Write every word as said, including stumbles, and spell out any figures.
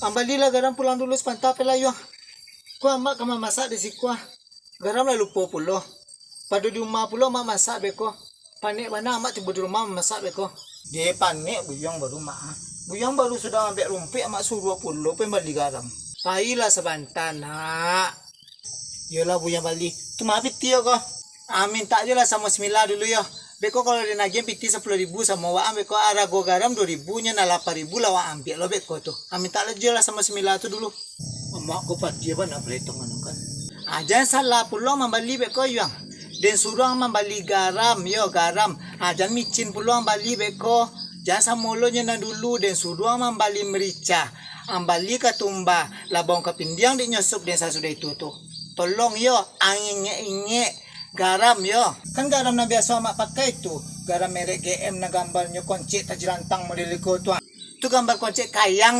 Ang balilah garam pulang dulu sapanta, apolah Yuang. Ko amak ka mamasak di siko ah. Garam lah lupo pulo. Pado di rumah pulo amak masak beko. Panek bana amak tibo di rumah mamasak beko. Deh, panek Buyuang baru mak ah. Buyuang baru sudah ambek rumpuik, amak suruah pulo pai bali garam. Pailah sabanta nak. Iyolah Buyuang bali. Tu ma pitih ko? Ah, mintak jo lah samo Simila dulu yo. Beko kalau den agiah pitih sapuluah ribu samo waang, beko arago garam duo ribu, nyo nan lapan ribu lah waang ambiak lo beko tu. Ah, mintak lah jo lah samo Simila tu dulu. Amak ko patia bana paretongan kan. Ah, jan salah pulo mambali beko Yuang. Den suruah mambali garam, yo garam. Ah, jan micin pulo mambali beko. Jan samo lo nyo nan dulu, den suruah mambali merica. Ang bali katumbah, labuang kapindiang dek nyo sup den sasudah itu tu. Tolong yo, ang ingek-ingek garam yo. Kan garam nan biaso amak pakai tu, garam merek G M nan gambarnyo koncek tajilantang model iko tu ah. Tu gambar koncek kayang